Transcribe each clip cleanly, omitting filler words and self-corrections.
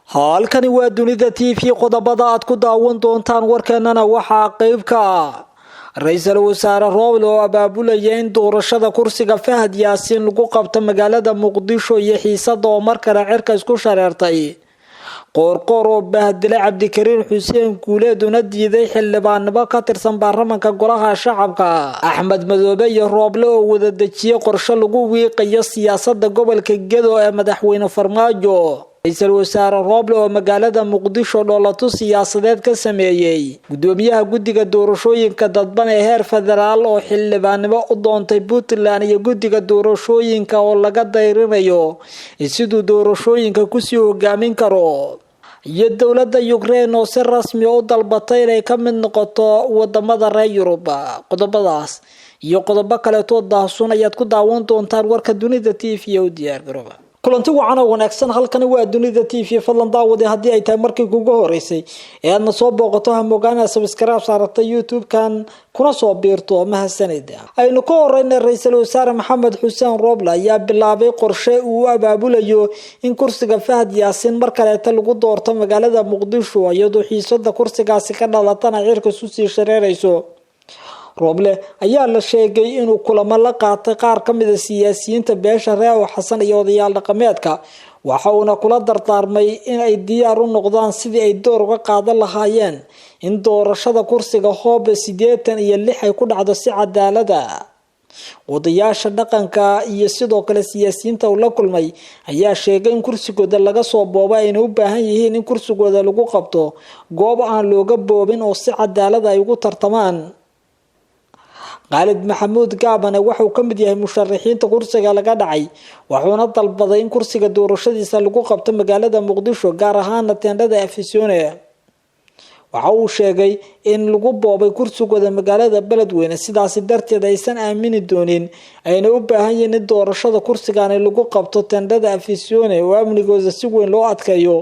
Halkani waa Dunida TV. Qodobada aad ku daawan doontaan warkeenana waxaa qeyb ka ah Ra-iisul Wasaare Rooble oo abaabulaya in doorashada kursiga Fahad Yaasiin lagu qabto magaalada Muqdisho iyo xiisada oo mar kale cirka isku shareertay. Qoorqoor oo bahdilay Cabdikariin Xuseen Guuleed una diiday xildhibaannimo ka tirsan baarlamanka Golaha Shacabka. Axmed Madoobe iyo Rooble oo wada dejiyey qorshe lagu wiiqayo siyaasada gobolka Gedo ee Madaxweyne Farmaajo. Ra-iisul Wasaare Rooble oo magaalada Muqdisho dhoolatu siyaasadeed ka sameeyey. Gudoomiyaha guddiga doorashooyinka dadban ee heer federaal oo xildhibaannimo u doontay Puntland iyo guddiga doorashooyinka oo laga dayrinayo siduu doorashooyinka kusii hogaamin karo, iyo dowladda Ukraine oo si rasmi u dalbatay inay ka mid noqoto wadamada reer Yurub. Qodobadaas iyo qodobo kaleetoo daahsun ayaad ku daawan doontaan warka Dunida TV. U diyaar garooba. Kulanti wacan oo wanaagsan. Halkani waa Dunida TV. Fadlan daawade, haddii ay tahay markii kugu horeysay ee aadna soo booqato, hamogaana subscribe saaratay YouTube-kan kuna soo biirto. Mahadsanid. Aynu ka horeyna, Ra-iisul Wasaare Maxamed Xuseen Rooble ayaa bilaabay qorshe uu u abaabulayo in kursiga Fahad Yaasiin mar kaleeta lagu doorto magaalada Muqdisho, iyadoo xiisada kursigaasi ka dhalatana cirka isu sii shareerayso. Rooble ayaa la sheegay inuu kulamo la qaatay qaar ka mid a siyaasiyiinta beesha Reewo Xasan iyo odayaal dhaqameedka, waxa uuna kula dardaarmay in ay diyaar u noqdaan sidii ay door uga qaadan lahaayeen in doorashada kursiga Hoobe 86 ay ku dhacdo si cadaalada. Odayaasha dhaqanka iyo sidoo kale siyaasiyiinta uu la kulmay ayaa sheegay in kursigooda laga soo boobo, ayna u baahan yihiin in kursigooda lagu qabto goob aan looga boobin oo si cadaalada ay ugu tartamaan. Khaalid Maxamuud Gaabane waxauu ka mid yahay musharaxiinta kursiga laga dhacay, wuxuuna dalbaday in kursiga doorashadiisa lagu qabto magaalada Muqdisho, gaar ahaana teendhada Afisone. Waxa uu sheegay in lagu boobay kursigooda magaalada Beledweyne, sidaasi darteed aysan aamini doonin, ayna u baahan yihiin in doorashada kursigaani lagu qabto teendhada Afisone oo amnigooda si weyn loo adkeeyo.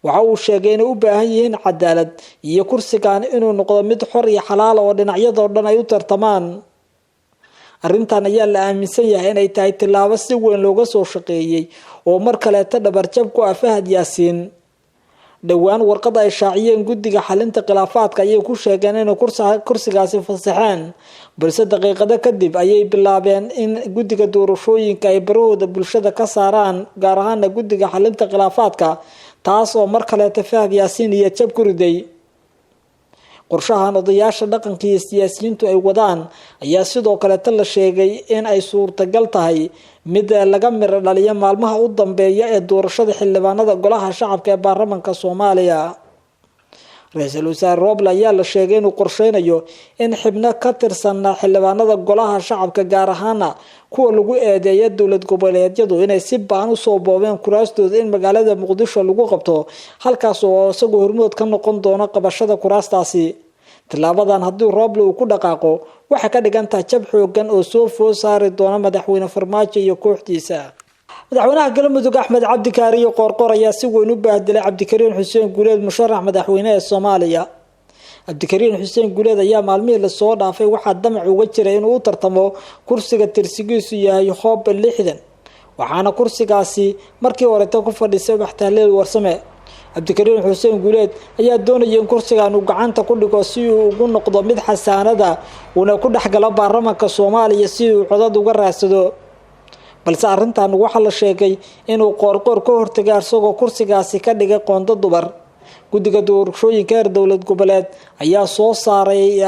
Waxa uu sheegay inay u baahan yihiin cadaalad iyo kursigan inuu noqdo mid xor iyo xalaala oo dhinacyadoo dhan ay u tartamaan. Arrintan ayaa la aaminsan yahay inay tahay tillaabo si weyn looga soo shaqeeyey oo mar kaleeta dhabarjab ku ah Fahad Yaasiin. Dhowaan warqad ay shaaciyeen guddiga xalinta khilaafaadka ayay ku sheegeen inay kursigaasi fasaxeen, balse daqiiqado kadib ayay bilaabeen in guddiga doorashooyinka ay barahooda bulshada ka saaraan, gaar ahaana guddiga xalinta khilaafaadka, taas oo mar kaleeta Fahad Yaasiin iyo jab ku riday. Qorshahan odayaasha dhaqanka iyo siyaasiyiintu ay wadaan ayaa sidoo kaleeta la sheegay in ay suurtagal tahay mid laga miro dhaliyo maalmaha u dambeeya ee doorashada xildhibaanada Golaha Shacabka ee baarlamanka Soomaaliya. Ra-iisul Wasaare Rooble ayaa la sheegay inuu qorsheynayo in xibno ka tirsan xildhibaanada Golaha Shacabka, gaar ahaana kuwa lagu eedeeya dowlad goboleedyadu inay si baan usoo boobeen kuraastooda, in magaalada Muqdisho lagu qabto, halkaas oo isagoo hormood ka noqon doono qabashada kuraastaasi. Tilaabadan haddii Rooble uu ku dhaqaaqo, waxay ka dhigan tahay jab xoogan oo soo food saari doona Madaxweyne Farmaajo iyo kooxdiisa. Madaxweynaha Galmudug Axmed Cabdi Kaariyo Qoorqoor ayaa si weyn u bahdilay Cabdikariin Xuseen Guuleed, musharax madaxweyne ee Soomaaliya. Cabdikariin Xuseen Guuleed ayaa maalmihii lasoo dhaafay waxaa damac uga jiray inuu u tartamo kursiga tirsigiisu yahay Hoobe 60, waxaana kursigaasi markii horeta ku fadhiisay Ubax Tahliil Warsame. Cabdikariin Xuseen Guuleed ayaa doonaya in kursigan uu gacanta ku dhigo si uu ugu noqdo mid xasaanada uuna ku dhexgalo baarlamanka Soomaaliya si uu codad uga raadsado, balse arrintan waxaa la sheegay inuu Qoorqoor ka hortagay, isagoo kursigaasi ka dhigay qoondo dumar. Guddiga doorashooyinka heer dowlad goboleed ayaa soo saaray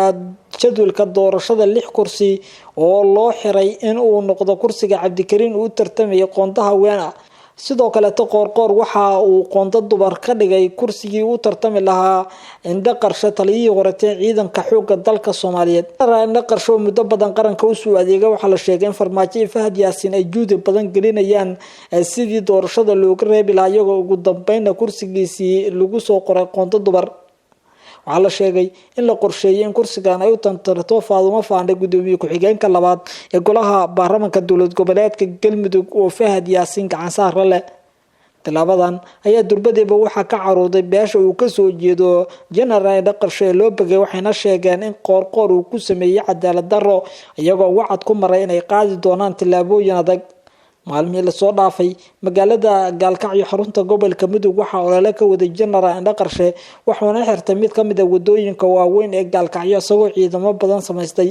jadwalka doorashada lix kursi oo loo xiray in uu noqdo kursiga Cabdikariin uu u tartamayay qoonda haween ah. Sidoo kaleeto Qoorqoor waxa uu qoondo dumar ka dhigay kursigii u tartami lahaa Indho Qarshe, taliyihii horetee ciidanka xooga dalka Soomaaliyeed. Indho Qarshe oo muddo badan qaranka usoo adeegay, waxaa la sheegay in Farmaajo iyo Fahad Yaasiin ay juhdi badan gelinayaan sidii doorashada looga reebi lahaa, iyagoo ugu dambeynna kursigiisii lagu soo qoray qoondo dumar. Waxaa la sheegay in la qorsheeyay in kursigan ay u tantarto Faadumo Faandhe, gudoomiye ku-xigeenka labaad ee golaha baarlamanka dowlad goboleedka Galmudug oo Fahad Yaasiin gacansaara leh. Tilaabadan ayaa durbadiiba waxaa ka carooday beesha uu kasoo jeedo Jenaraal Dhaqarshe ee loo begay, waxayna sheegeen in Qoorqoor uu ku sameeyey cadaalad daro, iyagoo wacad ku maray inay qaadi doonaan tillaabooyin adag. Maalmihii lasoo dhaafay magaalada Gaalkacyo, xarunta gobolka Mudug, waxaa olole ka waday Jenaraal Indhaqarshe, wuxuuna xirtay mid kamid a wadooyinka waaweyn ee Gaalkacyo, isagoo ciidamo badan samaystay.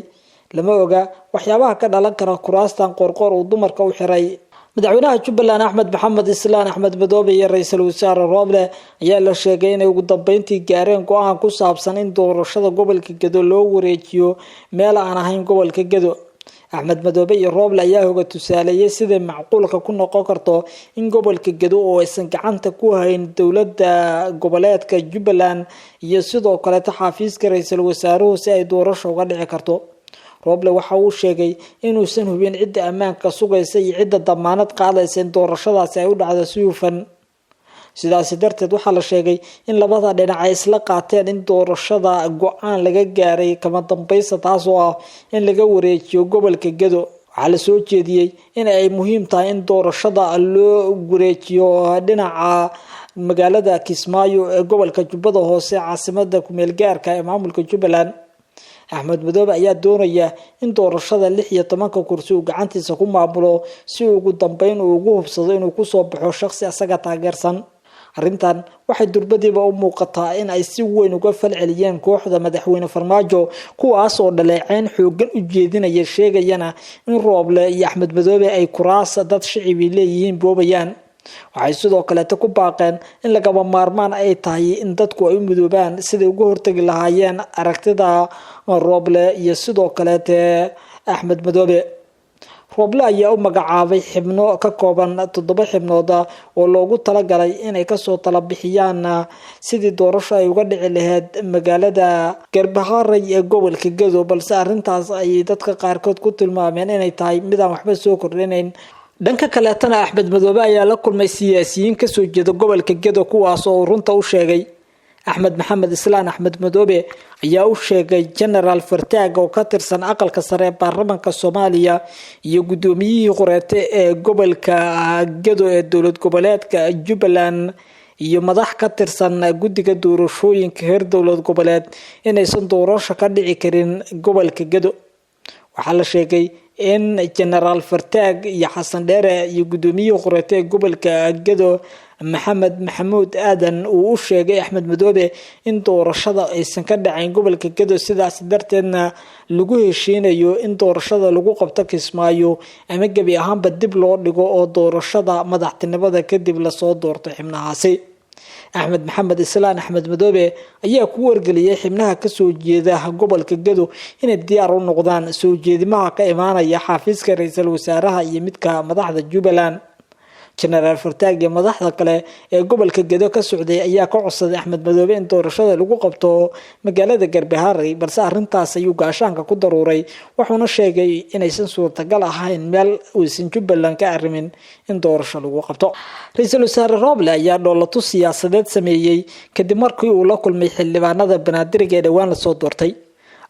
Lama oga waxyaabaha ka dhalan kara kuraastan Qoorqoor uu dumarka u xiray. Madaxweynaha Jubbaland Axmed Maxamed Islaan Axmed Madoobe iyo ra-iisul wasaare Rooble ayaa la sheegay inay ugu dambeyntii gaareen go-aan ku saabsan in doorashada gobolka Gedo loo wareejiyo meel aan ahayn gobolka Gedo. Axmed Madoobe iyo Rooble ayaa hoga tusaaleeyay siday macquulka ku noqon karto in gobolka Gedo oo aysan gacanta ku hayn dowlada goboleedka Jubbaland iyo sidoo kaleeta xafiiska ra-iisul wasaaruhu si ay doorasho uga dhici karto. Rooble waxa uu sheegay inuusan hubin cidda ammaanka sugaysa iyo cidda damaanad qaadaysa in doorashadaasi ay u dhacdo si hufan. Sidaasi darteed waxaa la sheegay in labada dhinac ay isla qaateen in doorashada go-aan laga gaaray kama dambaysa, taas oo ah in laga wareejiyo gobolka Gedo. Waxaa la soo jeediyey in ay muhiim tahay in doorashada loo wareejiyo dhinaca magaalada Kismaayo ee gobolka Jubbada Hoose, caasimada kumeel gaarka ee maamulka Jubbaland. Axmed Madoobe ayaa doonaya in doorashada 16-ka kursi uu gacantiisa ku maamulo, si ugu dambeyn uu ugu hubsado inuu kusoo baxo shaqsi asaga taageersan. Arrintan waxay durbadiiba u muuqataa in ay si weyn uga falceliyeen kooxda madaxweyne Farmaajo, kuwaas oo dhaleeceyn xoogan u jeedinaya, sheegayana in Rooble iyo Axmed Madoobe ay kuraas dad shicibi leeyihiin boobayaan. Waxay sidoo kaleeta ku baaqeen in lagaba maarmaan ay tahay in dadku ay u midoobaan siday uga hortagi lahaayeen aragtida Rooble iyo sidoo kaleete Axmed Madoobe. Rooble ayaa u magacaabay xibno ka kooban 7 xibnood oo loogu talagalay inay kasoo tala bixiyaan sidii doorasho ay uga dhici lahayd magaalada Garbaharey ee gobolka Gedo, balse arrintaas ayay dadka qaarkood ku tilmaameen inay tahay midaan waxba soo kordhinayn. Dhanka kaleetana, Axmed Madoobe ayaa la kulmay siyaasiyiin kasoo jeeda gobolka Gedo, kuwaas oo runta u sheegay. Axmed Maxamed Islaan Axmed Madoobe ayaa u sheegay Genaraal Fartaag oo ka tirsan aqalka sare ee baarlamaanka Soomaaliya iyo guddoomiyihii horeete ee gobolka Gedo ee dowlad goboleedka Jubbaland iyo madax ka tirsan guddiga doorashooyinka heer dowlad goboleed inaysan doorasho ka dhici karin gobolka Gedo. Waxaa la sheegay in Genaraal Fartaag iyo Xasan Dheere iyo guddoomiyihii horeete ee gobolka Gedo Maxamed Maxamuud Aadan uu u sheegay Axmed Madoobe in doorashada aysan ka dhacayn gobolka Gedo, sidaas darteedna lagu heshiinayo in doorashada lagu qabto Kismaayo ama gebi ahaanba dib loo dhigo oo doorashada madaxtinimada kadib lasoo doorto xibnahaasi. Axmed Maxamed Islaan Axmed Madoobe ayaa ku wargeliyay xibnaha kasoo jeeda gobolka Gedo inay diyaar u noqdaan soo jeedimaha ka imaanaya xafiiska ra-iisul wasaaraha iyo midka madaxda Jubbaland. Genaraal Fartaag iyo madaxda kale ee gobolka Gedo ka socday ayaa ka codsaday Axmed Madoobe in doorashada lagu qabto magaalada Garbaharey, balse arrintaas ayuu gaashaanka ku daruuray, wuxuuna sheegay inaysan suurtagal ahayn meel uusan Jubbaland ka arrimin in doorasho lagu qabto. Ra-iisul wasaare Rooble ayaa dhoolato siyaasadeed sameeyey kadib markii uu la kulmay xildhibaanada Banaadiriga ee dhowaan lasoo doortay.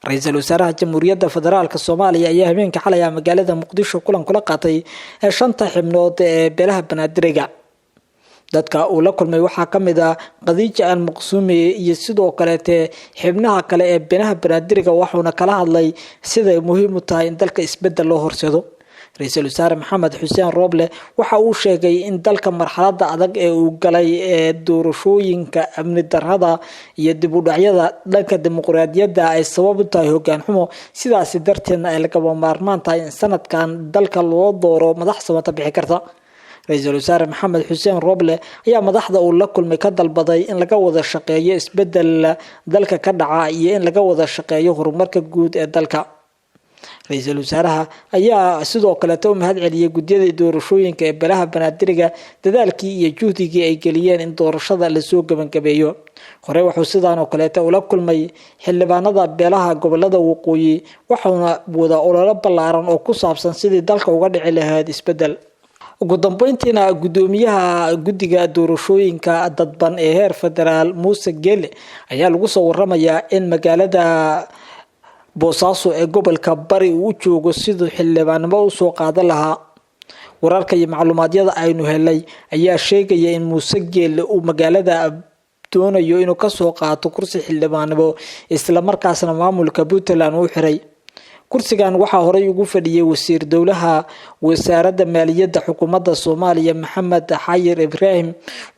Ra-iisul wasaaraha Jamhuuriyadda Federaalk Soomaaliya ayaa habeenka xalay ah magaalada Muqdisho kulan kula qaatay 5ta xibnood ee beelaha Banaadiriga. Dadka uu la kulmay waxaa kamid ah Khadiija Al Maqsuumi iyo sidoo kaleete xibnaha kale ee beelaha Banaadiriga, wuxuuna kala hadlay siday muhiim u tahay in dalka isbedel loo horsedo. Ra-iisul wasaare Maxamed Xuseen Rooble waxa uu sheegay in dalka marxalada adag ee uu galay ee doorashooyinka, amni darrada iyo dib u dhacyada dhanka dimuqraadiyadda ay sabab u tahay hoggaan xumo, sidaasi darteedna ay lagama maarmaan tahay in sanadkan dalka loo dooro madax samata bixi karta. Ra-iisul wasaare Maxamed Xuseen Rooble ayaa madaxda uu la kulmay ka dalbaday in laga wada shaqeeyo isbedel dalka ka dhaca iyo in laga wada shaqeeyo horumarka guud ee dalka. Ra-iisul wasaaraha ayaa sidoo kaleeta u mahad celiyay guddiyada doorashooyinka ee beelaha Banaadiriga dadaalkii iyo juhdigii ay geliyeen in doorashada lasoo gebangabeeyo. Hore wuxuu sidaan oo kaleeta ula kulmay xildhibaanada beelaha gobolada waqooyi, waxauna wada ololo ballaaran oo ku saabsan sidii dalka uga dhici lahayd isbedel. Ugu dambeyntiina, guddoomiyaha guddiga doorashooyinka dadban ee heer federaal Muuse Geele ayaa lagu soo waramayaa in magaalada Boosaaso ee gobolka Bari uu u joogo siduu xildhibaannimo usoo qaadan lahaa. Wararka iyo macluumaadyada aynu helay ayaa sheegaya in Muuse Geele uu magaalada doonayo inuu kasoo qaato kursi xildhibaannimo, islamarkaasna maamulka Puntland uu xiray. Kursigan waxaa horey ugu fadhiyay wasiir dowlaha wasaaradda maaliyadda xukuumadda Soomaaliya, Maxamed Xayir Ibraahim,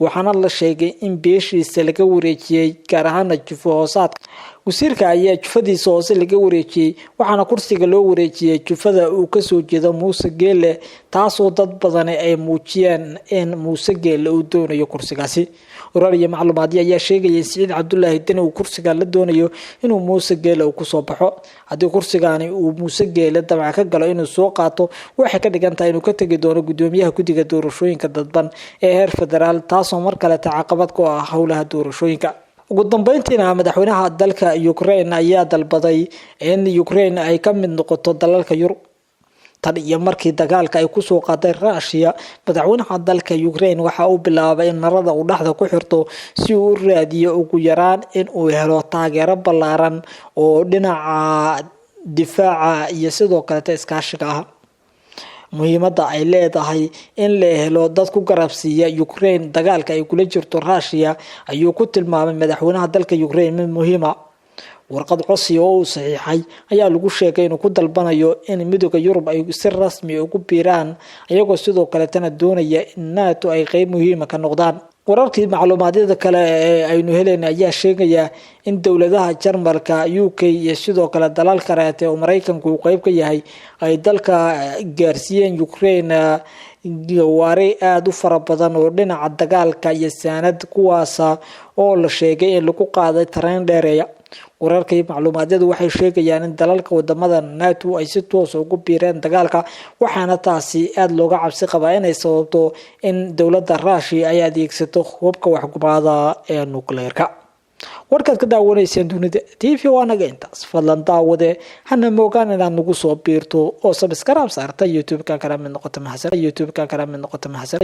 waxaana la sheegay in beeshiisa laga wareejiyey, gaar ahaana jufo hoosaadka. Wasiirka ayaa jufadiisa hoose laga wareejiyey, waxaana kursiga loo wareejiyey jufada uu kasoo jeedo Muuse Geele, taasoo dad badani ay muujiyeen in Muuse Geele uu doonayo kursigaasi. Warar iyo macluumaadyo ayaa sheegaya in Siciid Cabdulaahi Deni uu kursiga la doonayo inuu Muuse Geele uu kusoo baxo. Haddii kursigaani uu Muuse Geele dabca ka galo inuu soo qaato, waxay ka dhigan tahay inuu ka tegi doono gudoomiyaha guddiga doorashooyinka dadban ee heer federaal, taasoo mar kaleta caqabad ku ah howlaha doorashooyinka. Ugu dambeyntiina, madaxweynaha dalka Ukraine ayaa dalbaday in Ukraine ay ka mid noqoto dalalka Yurub. Tan iyo markii dagaalka ay kusoo qaaday Ruushiya, madaxweynaha dalka Ukraine waxa uu bilaabay in marada uu dhexda ku xirto si uu u raadiyo ugu yaraan in uu helo taageero ballaaran oo dhinaca difaaca iyo sidoo kaleta iskaashiga ah. Muhiimada ay leedahay in la helo dad ku garabsiiya Ukraine dagaalka ay kula jirto Ruushiya ayuu ku tilmaamay madaxweynaha dalka Ukraine mid muhiima. Warqad codsi oo uu saxiixay ayaa lagu sheegay inuu ku dalbanayo in Midooda Yurub ay si rasmi ugu biiraan, iyagoo sidoo kaletana doonaya in NATO ay qeyb muhiima ka noqdaan. Wararkii macluumaadyada kale ee aynu helayna ayaa sheegaya in dowladaha Jarmalka, UK iyo sidoo kale dalal kaleete oo Mareykanku uu qeyb ka yahay ay dalka gaarsiiyeen Ukraine gawaari aada u fara badan oo dhinaca dagaalka iyo saanad, kuwaasa oo la sheegay in lagu qaaday tareen dheereeya. Wararkii macluumaadyadu waxay sheegayaan in dalalka wadamada NATO ay si toosa ugu biireen dagaalka, waxaana taasi aada looga cabsi qabaa inay sababto in dowladda Ruushia ay adeegsato hubka waxgumaada ee nucleerka. Warkaad ka daawanayseen Dunida TV waa naga intaas. Fadlan daawade, hana moogaan inaad nagu soo biirto oo subscribe saarta YouTube-ka, kala mid noqoto mahadsan, YouTube-ka kala mid noqoto mahadsan.